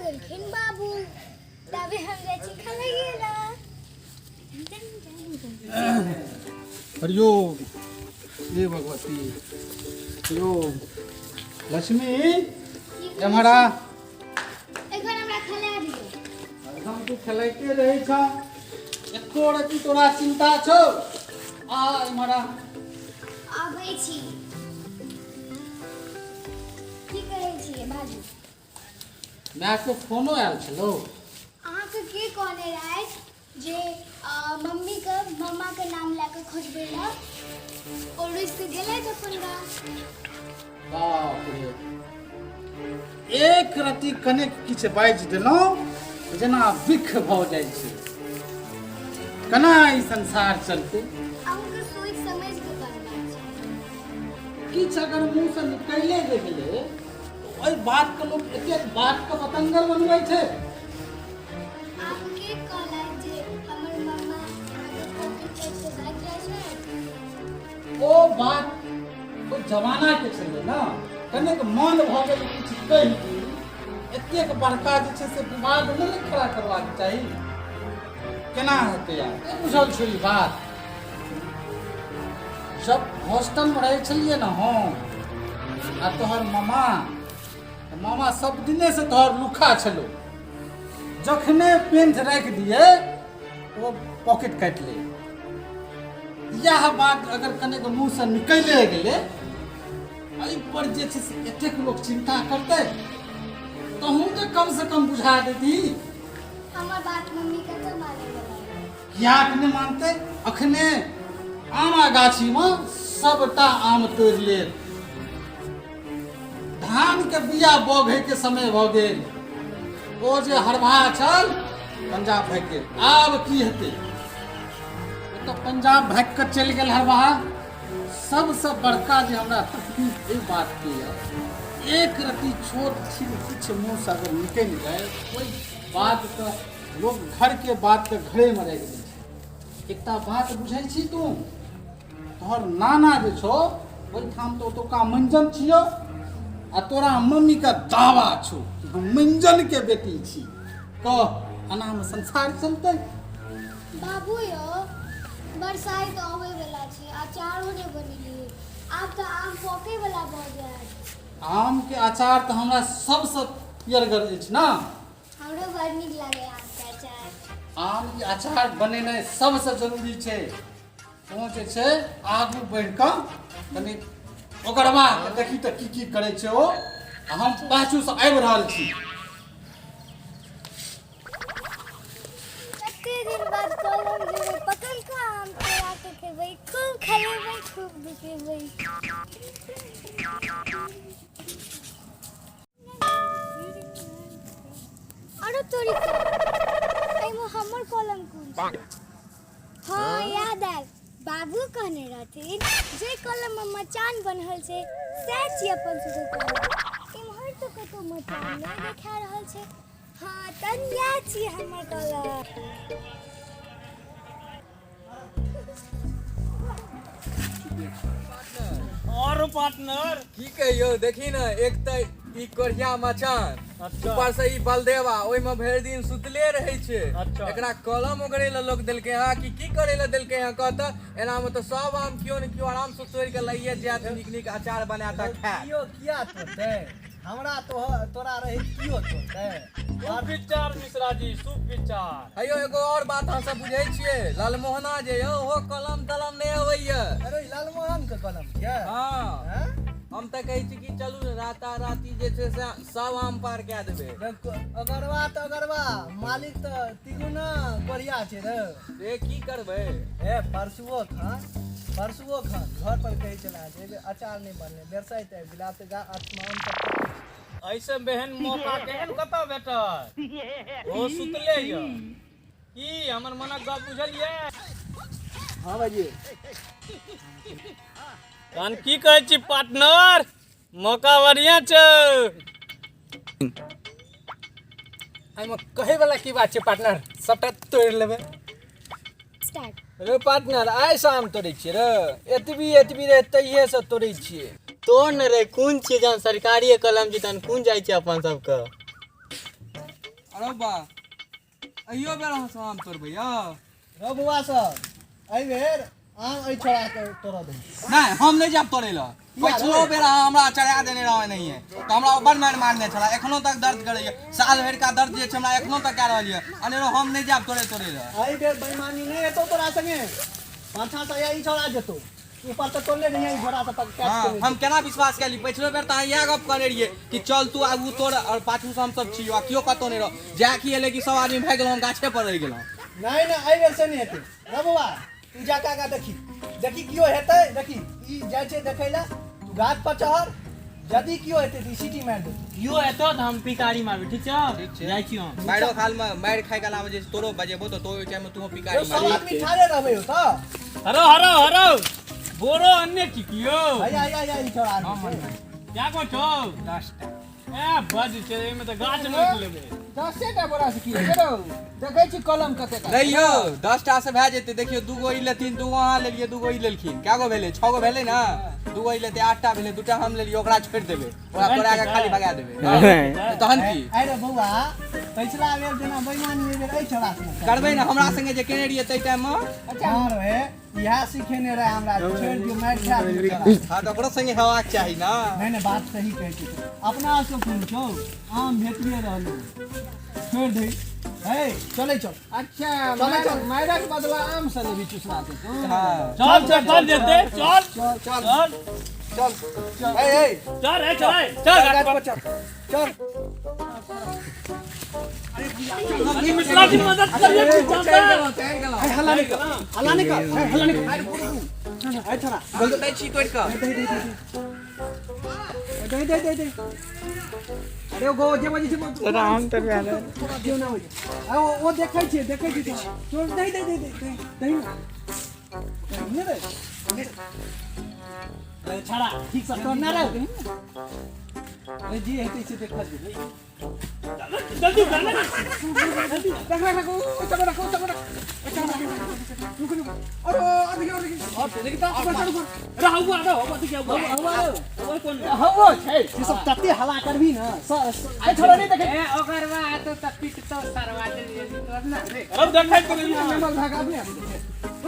गेलखिन बाबू, तबे हम जाइ छी खेलैए ला। हरिओम हे भगवती, हरिओम लक्ष्मी, एम्हर आ। एखन हमरा खेला दियौ। हरदम तू खेलाइते रहै छ, एको रति तोरा चिन्ता छौ? आ एम्हर आ। आबै छी। की कहै छियै बाजू। मायके फोनो आयल छलौ? अहाँके के कहने रहथि जे मम्मीके मम्माके नाम लए कऽ खोजबै लए? ओ रुसि कऽ गेलथि अपन गाम। बाप रे, एक रति कनेक किछु बाजि देलहुँ जेना बिख भऽ जाइ छै। केना ई संसार चलतै? अहूँके सोचि समझि कऽ करबाक छै। किछु अगर मुँहसँ निकले जे गेलै, ओहि बातके लोक एतेक बातके बतंगर बनबै छै। अहाँके के कहलथि जे हमर मम्मा अहाँके पॉकेट काटि कऽ भागि जाइ छै? ओ बात ओहि जमानाके छलै ने। कनेक मन भऽ गेल किछु कहि दी। एतेक बड़का जे छै से विवाद नहि ने खड़ा करबाक चाही। केना हेतै यार? नहि बुझल छौ ई बात? जब हॉस्टलमे रहै छलियै ने हम आ तोहर मामा, तऽ मामा सब दिनेसँ तोहर लुखा छलौ। जखने पेंट राखि दियै, ओ पॉकेट काटि लै। इएह बात अगर कनेक मुँहसँ निकलिए गेलै, एहि पर जे छै से एतेक लोक चिन्ता करतै? तहूँ तऽ कमसँ कम बुझा देती। हमर बात मम्मी कतऽ मानै वला? कियाक नहि मानतै? अखने आमा गाछीमे सबटा आम तोड़ि लेत। धानके बिया बघैके समय भऽ गेल। ओ जे हरबहा छल, पंजाब भागि गेल। आब की हेतै? ओ तऽ पंजाब भागि कऽ चलि गेल हरबहा। सबसँ बड़का जे हमरा तकलीफ एहि बातके यऽ, एक रति छोट छिन किछु मुँहसँ अगर निकलि जाय, ओहि बातके लोक घरके बातके घरेमे राखि दै छै। एकटा बात बुझै छी तू? तोहर नाना जे छौ ओहिठाम तऽ ओतुका मंजन छियौ, आ तोरा मम्मीके दावा छौ कि हम मंजनके बेटी छी। कह, एनामे संसार चलतै? बाबू यौ, बरसाइत अबै वला छै, अचारो नहि बनेलियै। आब तऽ आम पकै वला भऽ जायत। आमके अचार तऽ हमरा सबसँ प्रियगर अछि ने। हमरो बड़ नीक लागैए आमके अचार। आमके अचार बनेनाइ सबसँ जरूरी छै। तोँ जे छै आगू बढ़ि कऽ कनि ओकरबा देखी तऽ की की करै छै ओ, आ हम पाछूसँ आबि रहल छी। कते दिन बाद कलम जेबै, पकलका आम तोड़ा के खेबै, खूब खेलेबै, खूब दुखेबै। अरे तोरी के, एहिमे हमर कलम कोन छै? हाँ, याद आयल। बाबू कहने रहथिन जे कलम मे मचान बनल छै, सएह छी अपन सबके कलम। इम्हर तऽ कतौ मचान नहि देखा रहल छै। हाँ, तन इएह छी हमर कलम। और पार्टनर, की कहियौ, देखी ने, एक तऽ ई कोढ़िया मचान, ऊपर से ई बलदेवा ओहिमे भरि दिन सुतले रहै छै। एकरा कलम ओगरै लए लोक देलकै हँ कि की करै लए देलकै हँ? कहतऽ, एनामे तऽ सब आम केओ ने केओ आराम से तोड़ि कऽ लइए जायत, नीक नीक अचार बनायत आ खायत। कियो किया तोड़तै? हमरा तो तोरा रहै कियो तोड़तै? शुभ विचार मिश्रा जी, शुभ विचार। अयो, एगो और बात अहाँ सब बुझै छियै? लालमोहना जे यौ, ओहो कलम तलम नहि अबैया। अरे, लालमोहन के कलम के? हँ। हैं? हम तऽ कहै छी कि चलू ने, राता राती जे छै से सब आम पार कए देबै। देखो, अगरवा तऽ अगरवा, मालिक तऽ तिगुना बढ़िया छै रे। से की करबै? ए, परसुओ खान घर पर कहै छला जे एहिबेर अचार नहि बनलै, बरसाइत आबि गेलै, आब तऽ गा आम सब पकै छै। एहिसँ बेहन मौका केहन कतऽ भेटत? ओ सुतले यऽ की? हमर मनक गप बुझलियै? हाँ भाईजी। तहन की कहै छी पार्टनर, मौका बढ़िया छै। एहिमे कहै वाला की बात छै पार्टनर, सबटा तोड़ि लेबै। स्टार्ट। रे पार्टनर, आइ शाम तोड़ै छियै रे? एतबी एतबी रे, तहिये से तोड़ै छियै। तोड़ ने रे, कोन छियै जहन सरकारिए कलम छी तहन कोन जाइ छै अपन सबके। अरे बा अहियो बेर अहाँ सब आम तोड़बै यौ? रौ बौआ सब एहि बेर आम एहि छोड़ा के तोड़ऽ दही। नहि, हम नहि जायब तोड़ै लए। पछिलो बेर अहाँ हमरा चढ़ा देने रहौ एनाहिए, तऽ हमरा बड़ मारि मारने छलै। एखनो तक दर्द करैए, साल भरिका दर्द जे छै हमरा एखनो तक कए रहल यऽ। अनेरो हम नहि जायब तोड़ै तोड़ै लए। एहि बेर बेईमानी नहि हेतौ तोरा संगे। पाछाँ से ई छोड़ा जेतौ, ऊपर तऽ तोड़ले रहियै ई घोड़ा से पकड़। हाँ, हम केना विश्वास कैली? पछिलो बेर तऽ अहाँ इएह गप कहने रहियै कि चल तू आगू तोड़ और पाछू से हम सब छी, आ केओ कतौ नहि रह जाय। की एलै कि सब आदमी भागि गेलहुँ, हम गाछे पर रहि गेलहुँ। नहि नहि, एहि बेर से नहि हेतै। रौ बौआ, तू जा कऽ आगाँ देखी, देखी केओ हेतै। देखी, ई जाइ छै देखै लए, तू गाछ पर चढ़, यदि केओ हेतै तऽ ई सीटी मारि देतौ। केओ एतौ तऽ हम पिकारी मारबै, ठीक छौ? ठीक छै। जाइ छी हम। मारिो खाल में मारि खाय काल में जे तोरो बजेबो तऽ तो ओहि टाइम में तू पिकारी यौ, सब मारी। आदमी ठाढ़े रहबै ओतऽ। हरो हरो हरो, बोरो अन्ने छी कियो? हैया हैया हैया, ई छोड़ा आदमी छै। क्या गो छौ? 10टा। ए बड छै एहिमे, तऽ गाछ रोपि लेबै। 10टा बोरा से की हेतै रौ? देखै छी कलम कतेक। नहि यौ, 10टा से भए जेतै। देखियौ, दूगो ई लेथिन, दूगो अहाँ लेलियै, दूगो ई लेलखिन, कए गो भेलै? 6 गो भेलै ने। दूगो ई लेतै, 8टा भेलै। दूटा हम लेलियै, ओकरा छोड़ि देबै, ओकरा तोड़ा के खाली भगा देबै। हँ, तहन की? अरे बौआ, पछिला बेर जेना बेईमानी एहि बेर एहि छोड़ा से करबै ने? हमरा संगे जे केने रहियै ताहि टाइम में। हँ रे, इएह सिखेने रहे हमरा, छोड़ि दियौ, मारि खा दियौ छोड़ा। हँ, तऽ ओकरो संगे हेबाक चाही ने। नहि नहि, बात सही कहै छी तू। अपना सब कोन छौ, आम भेटिए रहल, छोड़ि दही। हे, चलै चल। अच्छा। चल, चल। मायरक बदला आम से लेबी चुसरा के तू? हँ। चल चल चल, जेतै, चल। चल। चल। चल। हे हे। चल रे, चल चल, गाछ पर चल चल। अरे मिश्रा जी, मदद करिए, चल चल। हे, हल्ला नहीं कर, हल्ला नहीं कर, हे, हल्ला नहीं कर। हे छोड़ा। दै छी तोड़ि कऽ। दे दे दे दे दे दे। अरे ओ गो जे बजे छै राम तर तोरा दियौ ना होय। आ ओ देखै छियै, देखै छियै। तोड़ दे दे दे दे दे ना, दे रे। अरे छड़ा, ठीक से तोड़ ना रे। अरे जी हेतै से देखा जेबै। जल्दी उठा ना। रख रख रख, ओ चलो रख, ओ चलो रख। रुक रुक, और और देखिए, और देखिए, और देखिए, ऊपर चढ़, ऊपर। रहा हुआ रहो, हुआ देखिए, हुआ हुआ कोन हवो छै से सब तते हला करबी ना। ए छोड़ा, नहीं देखे। ए ओकर बाद तो तक पिट तो सरवा दे तोर ना रे। अब देखै पर। नंबर भाग अपने आप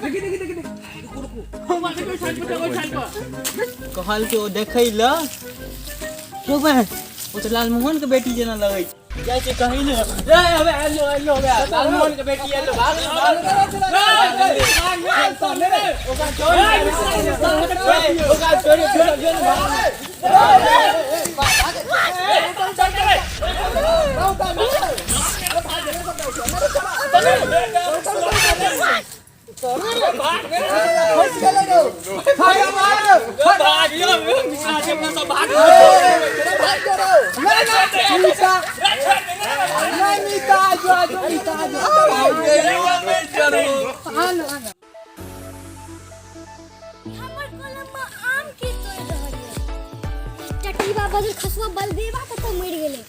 देखी देखी देखी देखी। हुआ देखै, साइड पर, ओइ साइड पर। कहल के ओ देखै ल क्यों बे? ओ तऽ लालमोहन के बेटी जेना लगै छै। जाइ छै कहीं ने रे। अबे आइलो आइलो, अबे लालमोहन के बेटी आइलो। भाग भाग, ओकरा छोड़, ओकरा छोड़ छोड़ छोड़, भाग। भाग यो मिश्रा जी, अपना सब भाग। हमर कलम में आम के तोड़ रहल ये। टटीबा बजल खसुआ बलदेवा कतऽ मरि गेलै?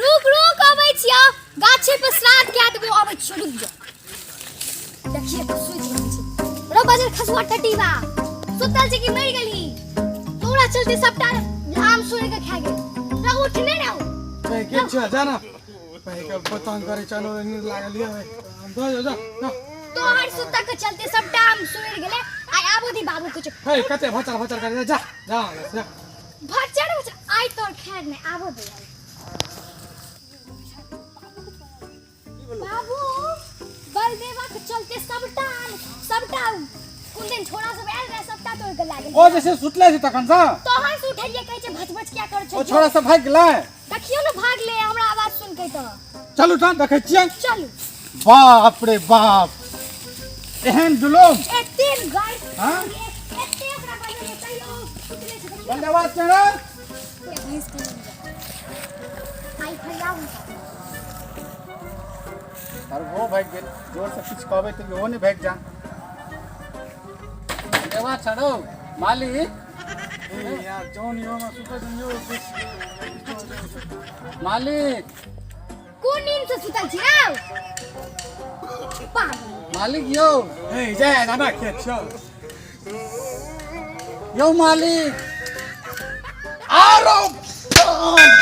रुक रुक, अबै छियौ। गाछे पर श्राद्ध कए देबो, अबै छियौ, रुक जा। देखिए तऽ सुति रहल छै। रो बजल खसुआ टटीबा, सुतल छै कि मरि गेलही? तोरा चलते सबटा आम सोरि के खा गेल। रो उठ नै रहो। के छै जाना भाई के पतंग करे चलो, नींद लागल ये जा जा जा। तोहर सुतक के चलते सबटा आम सोरि गेलै। आइ आबो दी बाबू के। हे, कते भचर भचर करे, जा जा जा। भचर भचर, आइ तोर खैर नहि, आबो दे आइ। बाबू, बलदेवा के चलते सबटा आम, सबटा कुन दिन छोड़ा सब आयल रहे, सबटा तोड़ के लागल। ओ जैसे सुतले छै तखन से। तोहर से उठलिए, कहै छै भच भच क्या कर ओ छै। छोड़ा सब भागि गेलै। देखियौ ने, भाग ले हमरा आवाज सुन के तऽ। चलू तहन देखै छियै। चलू। बाप रे बाप, एहन जुलुम! एते गाय। हाँ? एते ओकरा बजलिए तैयो सुतले छै, देखियौ। बलदेवा चढ़। भैंस के लग जा। आई फरियाऊ। और वो भागि गेल। जोर से किछु कहबै तऽ इहो नहि भागि जा। बलदेवा चढ़ो मालिक। यार जौन यो में सुतै छन यो मालिक। कोन नींद से सुतल छी रौ पागल? मालिक यौ। हे, जा जाना खेत छौ यौ मालिक। आरो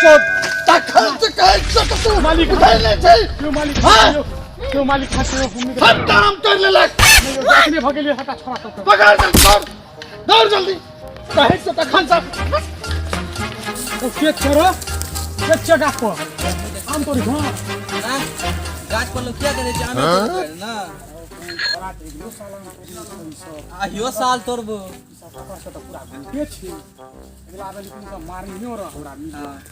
चोट। तखन से कहै छियौ तऽ तू मालिक बुझै नहि छै यौ मालिक हाँ? यौ यौ मालिक हट यौ हम सबटा आम तोड़ि लेलक अखने भऽ गेलियै हटा छोड़ा सबके पकड़ जल्दी दौड़ दौड़ जल्दी कहै छियौ तखन से ओ के छोड़ो के छियै गाछ पर आम तोड़ी हँ आँय, गाछ पर लोग किया करै छै आमे तोड़ि ना आहियो साल तोड़बो तऽ पूरा घुमिते छी अगिला बेर लेकिन सब मारनियो रह हमरा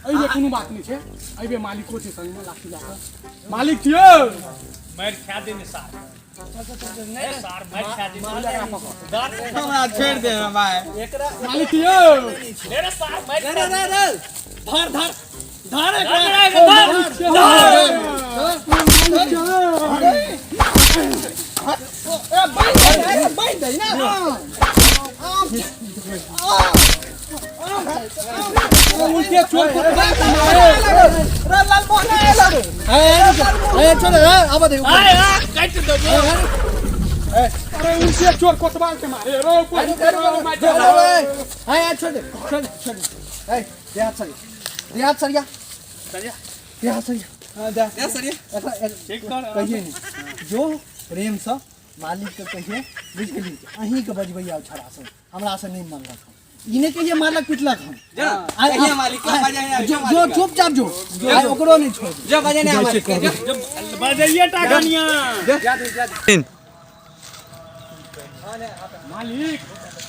एहि बेर कोनो बात नहि छै एहि बेर मालिको छै संगमे लाठी लए कऽ मालिक छियौ मारि खा दे ने सार ए सार मारि खा दे हमरा छोड़ि दे भाई मालिक छियौ ले रे सार मारि रे रे रे धर धर धर एकरा मालिक छियौ मालिक छियौ ए बांध दे बांध दे ना उल्टे चोर कुत्ता के मारे रे लाल मोहन आयल रे ए ए छोड़ रे आबा दे आय आ काटि देबो अरे उल्टे चोर कोतवाल के मारे रो कोई ए ए छोड़ दे छोड़ दे छोड़ दे ए दे हाथ सरिया दे हाथ सरिया दे हाथ सरिया हां दे दे सरिया एकरा ठीक कर कहिए नहीं जो प्रेम से मालिक के कहिए बुझि गेली अहीं के बजबैया छड़ा से हमरा से नहीं मारलक हम ई नहीं कहिए मारलक पिटलक हम जा आइ- कहिए मालिक के बजाए जो जो चुपचाप जो आइ ओकरो नहीं छोड़ जो बजाए ना मालिक के जो बजैये टा कनिया मालिक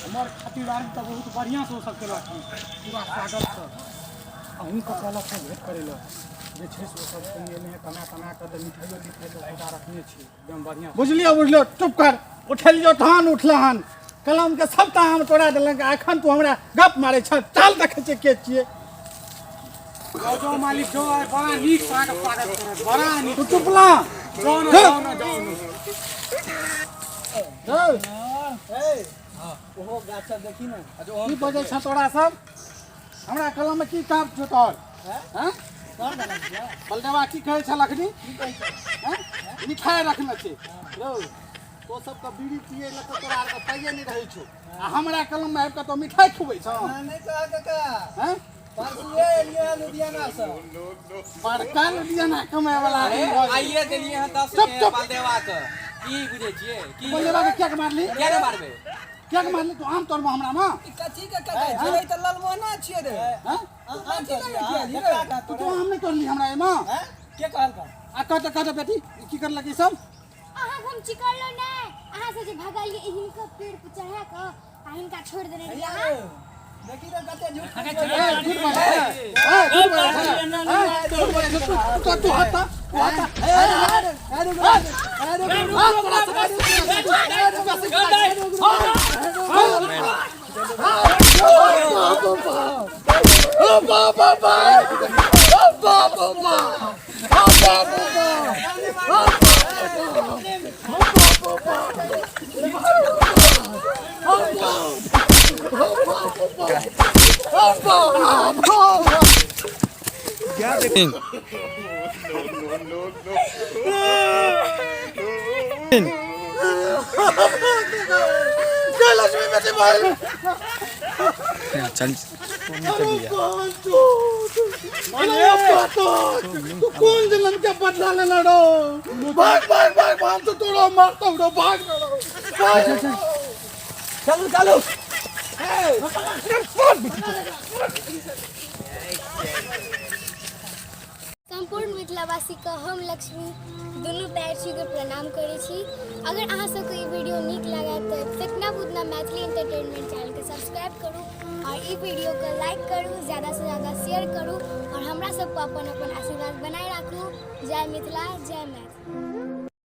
हमर खातिरदारी तऽ बहुत बढ़िआँ से ओ सब केलक हन पूरा स्वागतसँ अहूँके कहलक हँ भेँट करै लए जे छै से ओ सब कनि एलै हँ कमा कमा कऽ तऽ मिठाइयो तिठाइयो पूरा रखने छी एकदम बढ़िआँ बुझलियो बुझलियो चुप कर उठलियो तहन उठल हन कलम के सबटा आम तोड़ा देलक आ एखन तू हमरा गप मारै छ चल देखै छियै के छियै जाओ जाओ मालिक जाओ आइ बड़ा नीक से अहाँके स्वागत करत बड़ा नीक तू चुप ला जाओ ने जाओ ने जाओ ने ओहो गाछ सब देखी ने की बजै छ तोरा सब हमरा कलम में की काम छौ तोहर हैं बलदेवा की कहै छल अखनी हैं मिठाइ रखने छै रौ तो सबके बीड़ी पियै लए तऽ तोरा आरके पाइए नहि रहै छौ आ हमरा कलम में आबि कऽ तो मिठाइ खुबै छौ नहि कह काका हैं परसुए एलियै हँ लुधियाना से बड़का लुधियाना कमाय वाला आदमी भऽ गेल। आइए देलिए हँ 10 चुप, चुप। बलदेवा के की बुझै छियै की बलदेवा के किया के मारली किया ने मारबै किया के मारली तू आम तोड़बो हमरा में कथी के काका छलै तऽ ललमोहना छियै रे हैं कथी लगे छियै रे तू तो आम नहि तोड़ली हमरा एहिमे के कहलका आ कहते कहते बेटी ई की करलक ई सब अहाँ हम चिकरलो नहि अहाँ सब जे भगलियै हिनकर पेड़ पर चढ़ा कऽ आ हिनका छोड़ि देने रहियै अहाँ देखी रे कते झूठ ए, झूठ बाजै छै। ए, झूठ बाजै छै। ए, झूठ बाजै छै। तू तू तू हट तू हट तू कोन जन्म के बदला लेना रो भाग भाग भाग भाग तो तोड़ो मारता हूँ रो भाग रो चलू चलू सम्पूर्ण मिथिलावासीके हम लक्ष्मी दुनू पैर छू के प्रणाम करै छी अगर अहाँ सबके ई वीडियो नीक लागत तऽ फेकना फूतना मैथिली एंटरटेनमेंट चैनलके सब्सक्राइब करू और ई वीडियोके लाइक करू ज़्यादासँ ज़्यादा शेयर करू और हमरा सबके अपन अपन आशीर्वाद बनाए राखू जय मिथिला जय मैथिली।